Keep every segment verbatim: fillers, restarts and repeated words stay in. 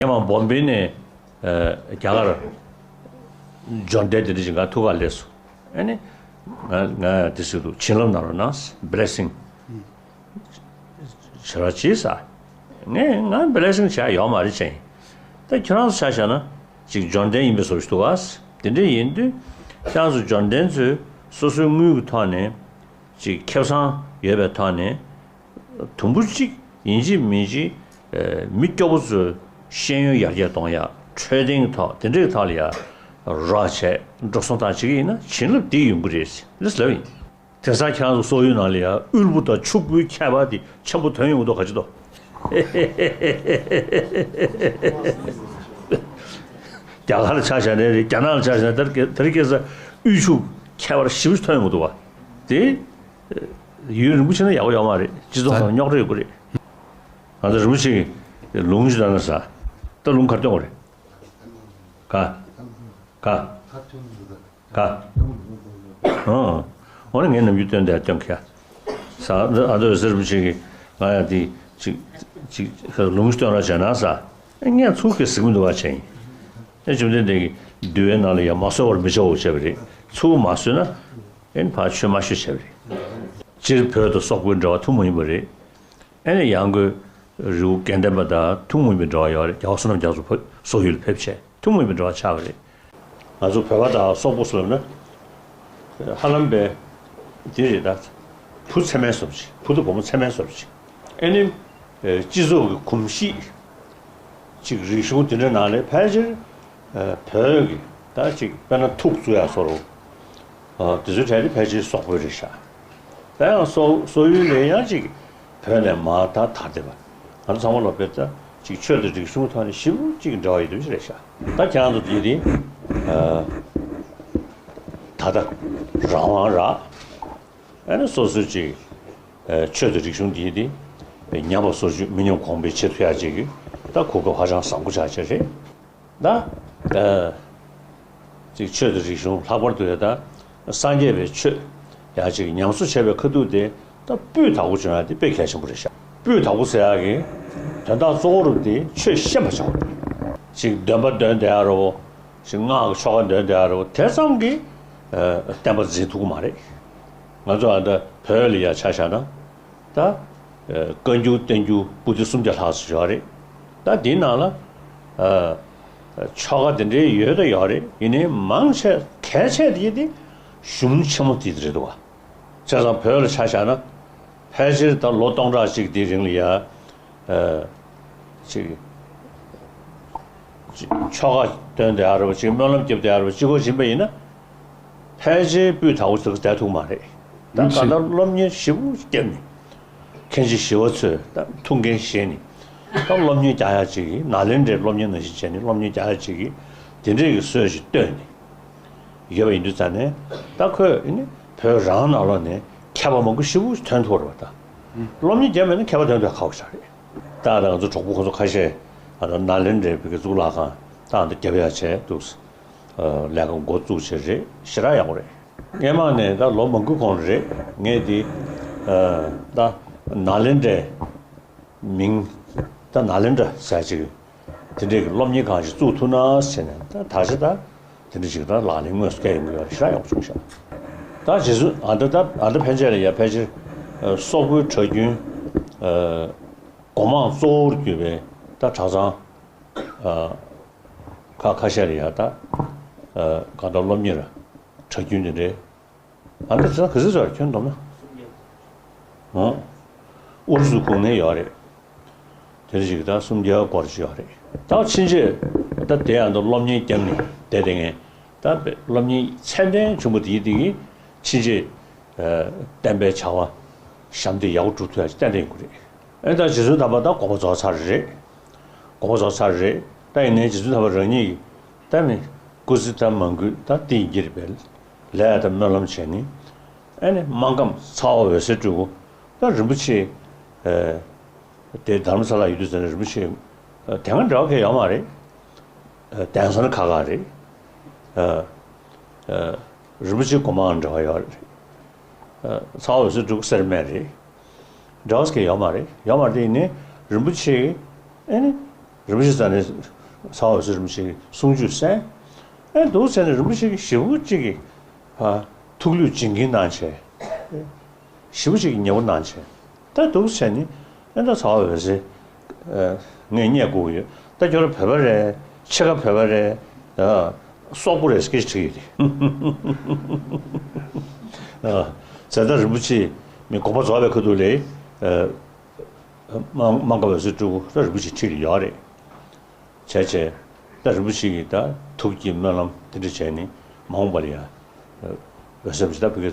སྔོན་མ་བོམ་བེ་ནས་ཨ་རྒྱ་གར་འབྱོར་ལྡན་དེ་འདྲ་ཞིག་ང་ཐུག་ག་སླེབས་སོང་། ཨ་ནི་ང་ང་དེ་ཟེར་འདུག་བྱིན་རླབས་གནང་རོགས་གནང་། བྷི་ལེ་སིང་། བྱེད་རོགས་གྱིས་ཟེར། ངས་ང་བྷི་ལེ་སིང་བྱས་ཡོད་མ་རེད་ཅེས། ད་ཁྱོད་རང་ཚོ་ཆ་བཞག་ན་ཅིག་འབྱོར་ལྡན་ཡིན་པའི་བཟོ་ཞིག་འདུག་ག་དེ་འདྲ་ཡིན་དུས་ཁྱེད་རང་ཚོ་འབྱོར་ལྡན་ཚོས་སོ་སོའི་དངུལ་གྱི་ཐོག་ནས་ཅིག་ཁེ་བཟང་ཡོད་པའི་ཐོག་ནས། དུམ་བུ་གཅིག་ཡིན་གཅིག་མིན་གཅིག་ཨ་མི་སྐྱོ་པོ་ཚོའི་ཤེས་ཡོན་ཡར་རྒྱས་གཏོང་ཡག་འཕྲོད་བསྟེན་གྱི་ཐོག་དེ་འདྲའི་ཐོག་ལ་ཡ་རོགས་བྱས་འགྲོ་སོང་བཏང་བྱེད་ཀྱི་ཡིན་ན་བྱིན་རླབས་འདི་ཡོང་གི་རེད་ཟེར་ལབ་ཡིན། དེང་སང་ཁྱེད་རང་ཚོ་སོག་ཡུལ་ནང་ལ་ཡ་དབུལ་པོ་དང་ཕྱུག་པོའི་ཁྱད་པར་དེ་ཆེན་པོ་ཐོན་ཡོང་གི་འདུག་ག་ཅི་འདུག་རྒྱ་གར་ལ་ཆ་བཞག་ནའི་རེད། རྒྱ་ནག་ལ་ཆ་བཞག་ནའི་དེར་དེར་སྐྱེས་ས་དབུལ་ཕྱུག་ཁྱད་པར་ཞེ་པོ་ཅིག་ཐོན་ཡོང་གི་འདུག་བ། དེ་ཡུན་རིང་པོ་ཕྱིན་ན་ཡག་པོ་ཡོད་མ་རེད། སྤྱི་ཚོགས་ནང་རྙོག་དྲ་ཡོང་གི་རེད། ང་ཚོ་རིན་པོ་ཆེ་གི་ལུང་ཞིག་བཏོན་ན་ས། ད་ལུང་ག་རེ་བཏོན་དགོས་རེད། ག་ག་ག་ཨང་། འོ་ན་ངས་ནམ་རྒྱུན་བཏོན་བསྡད་བཏོན་ཁ། ས་ཨ་དོ་ཟེར་རིན་པོ་ཆེ་གི་ང་ཡང་དེ་ཅིག་ཅིག་ལུང་ཞིག་བཏོན་རོགས་བྱས་ན་ས། ངས་ཚུར་གི་གཟིགས་མི་འདུག་བ་བྱས་ཡིན། ཨེ་བཅོམ་ལྡན་འདས་ཀྱིས་འདུལ་བའི་ནང་ལ་ཡང་མ་གསོལ་བར་མི་བྱའོ་བྱས་པ་རེད། ཚུར་མ་གསོལ་ན་ཨེ་ཕར་ཆོས་མ་ཞུ་བྱས་པ་རེད། སྤྱིར་བོད་དང་སོག་པོའི་འབྲེལ་བ་ཐུན་མོང་ཡིན་པ་རེད། ཨེ་ནས་ཡང་སྒོས་རི་བོ་དགེ་ལྡན་པ་དང་ཐུན་མོང་མིན་པའི་འབྲེལ་བ་ཡོད་རེད། རྒྱལ་བ་བསོད་ནམས་རྒྱ་མཚོ་བོད་སོག་ཡུལ་ཕེབས་བྱས་ཐུན་མོང་མིན་པའི་འབྲེལ་བ་ཆགས་པ་རེད། ང་ཚོ་བོད་པ་དང་སོག་པོ་སུ་ལབ་ན། ཧ་ལམ་པའི་འདི་རེད་ད། བུ་ཚད་མའི་བཟོ་ཅིག་བུ་དང་བུ་མོ་ཚད་མའི་བཟོ་ཅིག་ཨེ་ནི། སྤྱི་ཚོགས་ཀྱི་གོམས་གཤིས། ཅིག་རིག་གཞུང་དེ་འདྲ་ནང་ལས་ཕལ་ཆེར། བོད་ཀྱི་ད་ཅིག་དཔེར་ན་ཐུག་བཙུགས་ཡ་སོགས་རུ། དེ་ཚོའི་གྲས་དེ་ཕལ་ཆེར་སོག་པོའི་རེད་ཤག་ད་ཡང་སོག་སོག་ཡུལ་ལས་ཡང་ཅིག་བོད་ནས་མར་ད་དར་བསྡད་པ། ང་ཚོ་ཚང་མ་ལོ་བོད་ད་ཅིག་ཆོས་དང་རིག་གཞུང་ཐོག་ནས་ཞེ་པོ་ཅིག་འབྲེལ་བ་ཡོད་དུས་ཅིག་རེད་ཤག་ད་ཁྱེད་རང་ཚོ་དེ་དེ། ད་ལྟ་རང་དབང་རག་ཨ་ནི་སོ་སོའི་ཅིག་ཆོས་དང་རིག་གཞུང་འདི་དེ་ཉམས་པ་སོར་ཆུད་མི་ཉམས་གོང་འཕེལ་བྱེད་ཐུབ་ཡག་ཅིག་གི་ད་གོ་སྐབས་ཧ་ཅང་བཟང་པོ་ཆགས་ཀྱི་རེད། ད་ཅིག་ཆོས་དང་རིག་གཞུང་ལྷག་པར་དུ་ཡ་ད་སངས་རྒྱས་པའི་ཆོས་ཡག་ཅིག་ཉམས་གསོ་བྱས་པའི་ཁ་ཐུག་དེ་ད་སྤུས་དག་པོ་བྱུང་ཡག་དེ་དཔེ་གལ་ཆེན་པོ་རེད་ཤག་སྤུས་དག་པོ་ཟེར་ཡག་གི་དོན་དག་གཙོ་བོ་རུ་དེ་ཆོས་ཤེས་པ་བྱ་དགོས། ཅིག་འདོན་པ་འདོན་བསྡད་ཡ་རོ། ཅིག་སྔགས་ཀྱི་ཆོ་ག་འདོན་བསྡད་ཡ་རོ། དེ་ཙམ་གྱིས་བསྟན་པ་འཛིན་ཐུབ་ཀྱི་མ་རེད། ང་ཚོ་ཨ་ད་བོད་ལ་ཡ་ཆ་བཞག་ན། ད། བཀའ་འགྱུར་བསྟན་འགྱུར་པོ་ཏི་སུམ་བརྒྱ་ལྷག་ཙམ་ཡོད་རེད། ད་འདིའི་ནང་ལ། ཆོ་ག་དེ་འདྲའི་ཡོད་ད་ཡོད་རེད། ཡིན་ནའི་མང་ཆེ་གལ་ཆེ་དེ་དེ་གཞུང་ཆེན་མོ་དེ་རེད་འདུག་བ། བྱས་ཙང་བོད་ལ་ཆ་བཞག་ན། ཕལ་ཆེར་ད་ལོ་སྟོང་ཕྲག་གཅིག་དེའི་རིང་ལ་ཡ། ཅིག་ཆོ་ག་འདོན་བསྡད་ཡ་རེད་བ། ཅིག་སྨོན་ལམ་རྒྱབ་བསྡད་ཡ་རེད་བ། ཅིག་གོ་སྦྱིན་པ་ཡིན་ན། ཕལ་ཆེར་སྤུས་དག་པོ་ཞིག་བསྡད་ཐུབ་མ་རེད། ད་གང་ལྟར་སློབ་གཉེར་ཞེ་པོ་བརྒྱབ་ནས། མཁན་ཆེན་ཞི་བ་འཚོས་ད་ཐུགས་འགན་བཞེས་ནས། ད་སློབ་གཉེར་རྒྱག་ཡག་ཅིག་གི་ནཱ་ལེནྡྲའི་སློབ་གཉེར་ནང་བཞིན་བྱས་ནས་སློབ་གཉེར་རྒྱག་ཡག་ཅིག་གི་དེ་འདྲས་ཀྱི་སྲོལ་ཞིག་བཏོད་ནས་ཡོད་པ་ཡིན་དུས་ཙང་ནས། ད་ཁོས་ཨེ་ནི་བོད་རང་ནང་ལོགས་ནས་མཁས་པ་མང་པོ་ཞེ་པོ་ཐོན་ཐུབ་རེད་བ། ད་སློབ་གཉེར་བརྒྱབ་མེད་ན་མཁས་པ་ཐོན་ཐུབ་ཡག་ཁག་པོ་ཆགས་རེད། ད་ད་ང་ཚོ་གྲོགས་པོ་ཁོང་ཚོ་ཁ་ཤས་ཨ་ད་ནཱ་ལེནྡྲའི་བོད་ཀྱི་གཙུག་ལག་ཁང་ད་ཨ་ད་རྒྱབ་ཡག་བྱས་འདུག་ལས་ཀ་འགོ་བཙུགས་བྱས་རེད། ཞེ་དྲག་ཡག་པོ་རེད། སྔས་མ་ནས་ད་ལོ་མང་པོའི་གོང་རེད། ངས་འདི་ད་ནཱ་ལེནྡྲའི་མིང་ད་ནཱ་ལེནྡྲ་ཟེར་ཅིག་དེ་འདྲའི་གི་སློབ་གཉེར་ཁང་ཞིག་བཙུགས་ཐུབ་ན་ཟེར་ནས། ད་ད་ཆ་ད་དེ་འདྲ་ཞིག་ད་ལག་ལེན་དངོས་སུ་བཀལ་ཡོང་གི་ཡོད་རེད། ཞེ་དྲག་ཡག་པོ་བྱུང་ཤག་ད་རྗེས་སུ་ཨ་ད་ད་ཨ་ད་ཕན་ཆད་ལ་ཡ་ཕལ་ཆེར་སོག་པོའི་གྲྭ་རྒྱུན་སྒོ་མང་གཙོ་བོར་གྱུར་པའི་ད་གྲྭ་ཚང་ཁ་ཁ་ཤས་ལ་ཡ་ད་གང་ལྟར་སློབ་གཉེར་གྲྭ་རྒྱུན་དེ་འདྲའི། ཨ་ནི་དེ་ཚོ་ག་ཚོད་ཚོད་ཁྱོན་བསྡོམས་ན། ཨང་། ཨུ་རུ་སུ་ཁོངས་ནས་ཡོད་རེད། དེ་འདྲ་ཞིག་ད་སུམ་བརྒྱ་སྐོར་ཞིག་ཡོད་རེད། ད་ཕྱིན་ཆད་ད་དེ་ཡང་ད་སློབ་གཉེར་བརྒྱབ་ནས་བསྡད་བསྡད་མཁན། ད་སློབ་གཉེར་ཚད་ལྡན་བྱུང་བ་དེ་ཡིན་དེ་གིས་ཕྱིན་ཆད་བསྟན་པའི་བྱ་བ་ཞབས་འདེགས་ཡག་པོ་སྒྲུབ་ཐུབ་ཡག་ཏན་ཏན་ཡོང་གི་རེད། ཨེ་ད་རྗེ་བཙུན་དམ་པ་ད་དགོངས་པ་རྫོགས་ཚར་རེད། དགོངས་པ་རྫོགས་ཚར་རེད། ད་ཡིན་ནའི་རྗེ་བཙུན་དམ་པ་རང་ཉིད་ཀྱིས་ད་ནི་སྐུ་ཚེ་ད་མང་པོ་ད་དེ་ཡིན་གྱི་རེད་པས། ལས་དང་སྨོན་ལམ་བྱས་ནས། ཨེ་ནི་སྨར་ཁམས་ཚ་བ་འོད་ཟེར་སྤྲུལ་སྐུ་ད་རིན་པོ་ཆེ་དེ་དྷ་རམ་ས་ལ་ཡོད་དུས་ཙམ་ནས་རིན་པོ་ཆེ་དེ་སྔ་འབྲེལ་བ་གང་ཡང་ཡོད་མ་རེད། གདན་ས་ནི་ཁག་ཁག་རེད། རིན་པོ་ཆེ་སྒོ་མང་འབྲེལ་བ་ཡོད་རེད། ཚ་བ་འོད་ཟེར་སྤྲུལ་སྐུ་སེར་སྨད་རེད། འབྲེལ་བ་གང་ཡང་ཡོད་མ་རེད། ཡོད་མ་རེད། དེ་ཡིན་ནའི་རིན་པོ་ཆེ་ཨེ་ནི་ རིན་པོ་ཆེ་རྩ་ནས་ཚ་བ་འོད་ཟེར་རིན་པོ་ཆེ་གི་གསུང་ཆོས་གསན། ཨེ་འདུག་ཟེར་ནས་རིན་པོ་ཆེ་གི་ཞེ་པོ་ཅིག་གི་ཨ་ཐུགས་ལུས་བྱིན་གྱིས་གནང་བྱས། ཞེ་པོ་ཅིག་གི་ཉེ་པོ་གནང་བྱས། ད་འདུག་ཟེར་ནས་ཨེ་ད་ཚ་བ་འོད་ཟེར་ངས་བརྙས་བསྐུར་གྱི་ཡོད། ད་ཁྱོད་རང་བོད་པ་རེད། ཕྱེད་ཀ་བོད་པ་རེད། ཨ་སོག་པོ་རེད་ཟེར་སྐད་ཆ་དྲིས་ཡོད་རེད། ཨ་ཛེ་ཏ་རིན་པོ་ཆེ་མི་དགོངས་པ་རྫོགས་པའི་ཁ་ཐུག་ལ་ཨ། དམངས་དམངས་ཀ་བ་སུ་སྤྲུལ་སྐུ་ད་རིན་པོ་ཆེ་ཁྲིད་ལ་ཡོད་རེད། བྱས་བྱས་ད་རིན་པོ་ཆེ་གིས་ད་ཐུགས་ཀྱི་སྨོན་ལམ་དེ་འདྲ་བྱས་ནས་མ་འོངས་པ་ལ་ཡ་འོད་གསལ་རིན་པོ་ཆེ་ད་བོད་ཀྱི་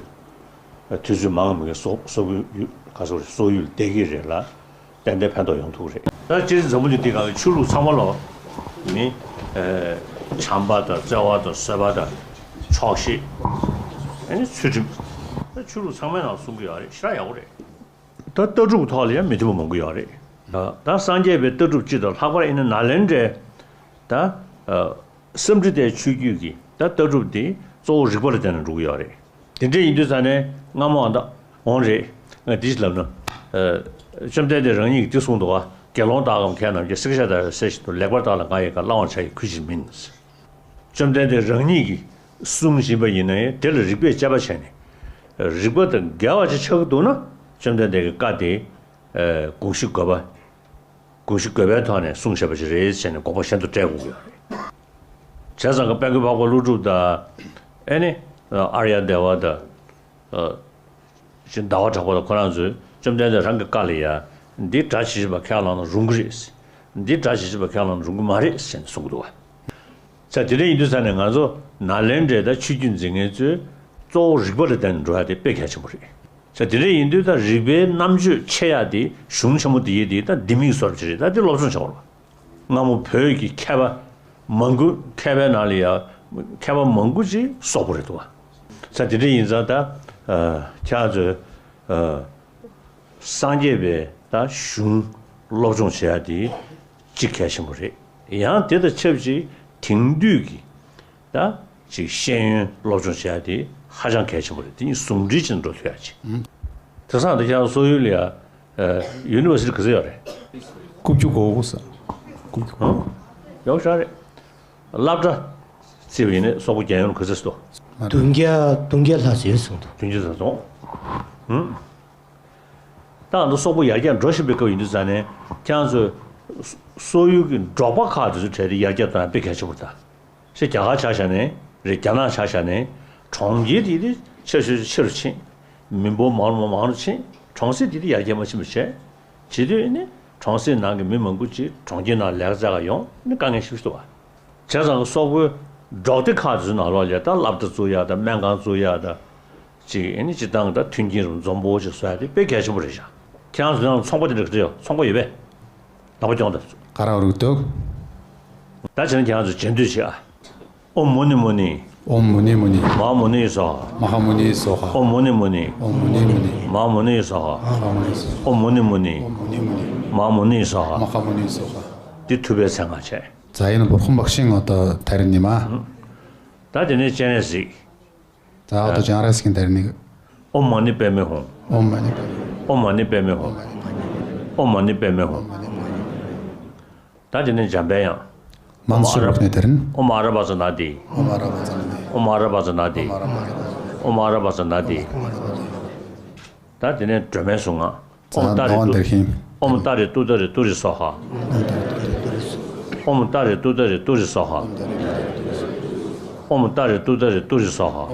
དུས་ཚོད་མང་མི་གི་སོག་སོག་ཡུལ་ག་སོག་སོག་ཡུལ་བསྡད་ཀྱི་རེད་ལ་ཏན་ཏན་ཕན་ཐོགས་ཡོང་ཐུབ་རེད། ད་སྤྱིར་འཛམ་བུ་གླིང་འདི་སྒང་གི་ཆོས་ལུགས་ཚང་མ་ལོ་ནི་བྱམས་པ་དང་བརྩེ་བ་དང་བཟོད་པ་དང་ཆོག་ཤེས་ཨ་ནི་ཚུལ་ཁྲིམས་ད་ཆོས་ལུགས་ཚང་མའི་ནང་གསུང་གི་ཡོད་རེད། ཞེ་དྲག་ཡག་པོ་རེད། ད་ལྟ་གྲུབ་ཐོག་ལ་ཡང་མི་མཐུན་པ་མང་པོ་ཡོད་རེད། ད་སངས་རྒྱས་པའི་ལྟ་གྲུབ་སྤྱི་དང་ལྷག་པར་ཡིན་ན་ནཱ་ལེནྡྲའི་ད་ཨ་སཾ་སྐྲྀ་ཏའི་ཆོས་བརྒྱུད་ཀྱི་ད་ལྟ་གྲུབ་དེ་གཙོ་བོ་རིགས་པ་ལ་བརྟེན་ནས་འགྲོ་གི་ཡོད་རེད། དེ་འདྲ་ཡིན་དུས་ཙང་ནས་སྔ་མོ་ཨ་ད་འོང་རེད། ང་འདི་ཞིག་ལབ་ན་ཨ་བཅོམ་ལྡན་འདས་རང་ཉིད་ཀྱིས་འདི་གསུངས་འདུག་ག་དགེ་སློང་དག་གམ་མཁས་རྣམས་ཀྱིས། སྲེག་བཅད་དང་བཅས་བཞིན་དུ། ལེགས་པར་བརྟགས་ལ་ང་ཡི་བཀའ། བླང་བར་བྱ་ཡི་གུས་ཕྱིར་མིན། བཅོམ་ལྡན་འདས་རང་ཉིད་ཀྱིས་གསུང་བཞིན་པ་ཡིན་ན་ཡང་དེ་ལ་རིགས་པས་དཔྱད་པ་བྱས་ནས་རིགས་པ་དང་འགལ་བ་ཅིག་ཆགས་ཀྱི་འདུག་ན་བཅོམ་ལྡན་འདས་ཀྱི་བཀའ་དེ་དགོངས་གཞི་དགོས་པ་དགོངས་གཞི་དགོས་པའི་ཐོག་ནས་གསུངས་བཞག་པ་ཅིག་རེད་ཟེར་ནས་དགོངས་པ་གཞན་དུ་བཀྲལ་དགོས་ཀྱི་ཡོད་རེད། བྱས་ཙང་ཀ་དཔལ་མགོན་འཕགས་པ་ཀླུ་སྒྲུབ་དང་ཨེ་ནི་ཨརྱ་དེ་ཝ་དང་། ཅིག་ཟླ་བ་གྲགས་པ་དང་ཁོ་རང་ཚོས་བཅོམ་ལྡན་འདས་རང་གི་བཀའ་ལ་ཡ་འདི་སྒྲ་ཇི་བཞིན་པ་ཁས་བླངས་ན་རུང་གི་རེད། འདི་སྒྲ་ཇི་བཞིན་པ་ཁས་བླངས་ན་རུང་གི་མ་རེད་ཟེར་ནས་གསུང་གི་འདུག་བ། ས་དེ་འདྲ་ཡིན་དུས་ས་ནས་ང་ཚོ་ནཱ་ལེནྡྲའི་ད་ཆོས་བརྒྱུད་འཛིན་མཁན་ཚོས་གཙོ་བོ་རིགས་པ་ལ་བརྟེན་ནས་འགྲོ་ཡ་དེ་དཔེ་གལ་ཆེན་པོ་རེད། ས་དེ་འདྲ་ཡིན་དུས་ད་རིགས་པའི་རྣམ་དཔྱོད་ཆེ་ཡ་དེ་གཞུང་ཆེན་མོ་འདི་ཡི་དེ་ད་ལྡེ་མིག་བཟོ་འདྲ་ཅིག་རེད། ད་དེ་སློབ་སྦྱོང་བྱེད་དགོས་རེད། སྔ་མོ་བོད་ཀྱི་མཁས་པ་མང་པོ་མཁས་པའི་ནང་ལ་ཡ་མཁས་པ་མང་པོ་ཅིག་སོག་པོ་རེད་འདུག་བ། ས་དེ་འདྲ་ཡིན་ཙང་ད་ཨ་ཁྱེད་ཚོས་ཨ་སངས་རྒྱས་པའི་ད་གཞུང་སློབ་སྦྱོང་བྱེད་ཡ་དེ་གཅིག་གལ་ཆེན་པོ་རེད། ཡང་དེ་དང་ཆབས་ཅིག་དེང་དུས་ཀྱི་ད་ཅིག་ཤེས་ཡོན་སློབ་སྦྱོང་བྱེད་ཡ་དེ་ཧ་ཅང་གལ་ཆེན་པོ་རེད། དེ་གཉིས་ཟུང་འབྲེལ་བྱས་ནས་འགྲོ་ཐུབ་ཡ་ཅིག་དེང་སང་དེ་ཁྱེད་རང་སོག་ཡུལ་ལ་ཡ་ཡུ་ནི་ཝར་སི་ཊི་ག་ཚོད་ཡོད་རེད། དགུ་བཅུ་གོ་དགུ་ས། དགུ་བཅུ་གོ་དགུ། ཡོག་ཤ་རེད། སློབ་གྲྭ་བརྩིས་པ་ཡིན་ན་སོག་པོ་རྒྱལ་ཡོངས་ལ་ག་ཚོད་འདུག་བདུན་བརྒྱ་བདུན་བརྒྱ་ལྷག་ཙམ་ཡོད་གསུངས་འདུག་བདུན་བརྒྱ་ཙམ་སོང་། ཧུམ། ད་ང་ཚོ་སོག་པོ་ཡར་རྒྱས་འགྲོ་བཞིན་པའི་སྐབས་ཡིན་དུས་ཙང་ནས་ཁྱེད་རང་ཚོས་སོག་ཡུལ་གྱི་འབྲོག་པ་ཁག་དེ་ཚོའི་གྲས་དེ་ཡར་རྒྱས་གཏོང་ཡ་དཔེ་གལ་ཆེན་པོ་རེད་ད། ཤེས་རྒྱ་གར་ཆ་བཞག་ནས་རེད། རྒྱ་ནག་ཆ་བཞག་ནས་གྲོང་ཁྱེར་དེ་དེ་ཆེ་ཆེ་ཆེ་རུ་ཕྱིན། མི་འབོར་མང་རུ་མང་རུ་ཕྱིན། གྲོང་གསེབ་དེ་དེ་ཡར་རྒྱས་མ་ཕྱིན་པ་བྱས། བྱེད་དུས་ནི་གྲོང་གསེབ་ནང་གི་མི་མང་པོ་ཅིག་གྲོང་ཁྱེར་ནང་ལས་ཀ་བཙལ་ག་ཡོང་ནི་དཀའ་ངལ་ཞིག་འདུག་བ། བྱས་ཙང་སོག་པོའི་འབྲོག་སྡེ་ཁག་དེ་ཚོའི་ནང་ལོགས་ལ་ད་སློབ་གྲྭ་བཙུགས་ཡ་དང་སྨན་ཁང་བཙུགས་ཡ་དང་། ཅིག་ཨེ་ནི་སྤྱིར་བཏང་ད་མཐུན་རྐྱེན་རུ་འཛོམས་པོ་ཅིག་བཟོ་ཡ་དེ་དཔེ་གལ་ཆེན་པོ་རེད་ཤག་ཁྱེད་རང་ཚོ་ནང་ཚོང་པ་དེ་འདྲ་ག་ཚོད་ཡོད། ཚོང་པ་ཡོད་པས། ལག་པ་རྐྱོང་དང་། ག་རང་རུ་འདུག་ད་བྱས་ན་ཁྱེད་རང་ཚོ་རྗེས་ཟློས་བྱེད་ཨ། ཨོཾ་མུ་ནི་མུ་ནི། ཨོཾ་མུ་ནི་མུ་ནི། མ་ཧཱ་མུ་ནི་སྭཱ་ཧཱ། མ་ཧཱ་མུ་ནི་སྭཱ་ཧཱ། ཨོཾ་མུ་ནི་མུ་ནི། ཨོཾ་མུ་ནི་མུ་ནི། མ་ཧཱ་མུ་ནི་སྭཱ་ཧཱ། མ་ཧཱ་མུ་ནི་སྭཱ་ཧཱ། ཨོཾ་མུ་ནི་མུ་ནི། ཨོཾ་མུ་ནི་མུ་ནི། མ་ཧཱ་མུ་ནི་སྭཱ་ཧཱ། མ་ཧཱ་མུ་ནི་སྭཱ་ཧཱ། འདི་ཐུབ་པའི་མཚན་སྔགས་བྱས། ད་དེ་ནས་སྤྱན་རས་གཟིགས། ད་ཨ་ཏོ་ཅང་ར་སིང་དར་ནི། ཨོཾ་མ་ཎི་པདྨེ་ཧཱུྃ། ཨོཾ་མ་ཎི་པདྨེ་ཧཱུྃ། ཨོཾ་མ་ཎི་པདྨེ་ཧཱུྃ། ཨོཾ་མ་ཎི་པདྨེ་ཧཱུྃ། ད་དེ་ནས་འཇམ་དཔལ་དབྱངས། མང་སུ་རབ་ནས་དར་ནི། ཨོཾ་ཨ་ར་པ་ཙ་ན་དྷཱིཿ། ཨོཾ་ཨ་ར་པ་ཙ་ན་དྷཱིཿ། ཨོཾ་ཨ་ར་པ་ཙ་ན་དྷཱིཿ། ད་དེ་ནས་སྒྲོལ་མའི་གཟུངས་སྔགས། ཨོཾ་ཏཱ་རེ་ཏུཏྟཱ་རེ་ཏུ་རེ་སྭཱ་ཧཱ། ཨོཾ་ཏཱ་རེ་ཏུཏྟཱ་རེ་ཏུ་རེ་སྭཱ་ཧཱ། ཨོཾ་ཏཱ་རེ་ཏུཏྟཱ་རེ་ཏུ་རེ་སྭཱ་ཧཱ།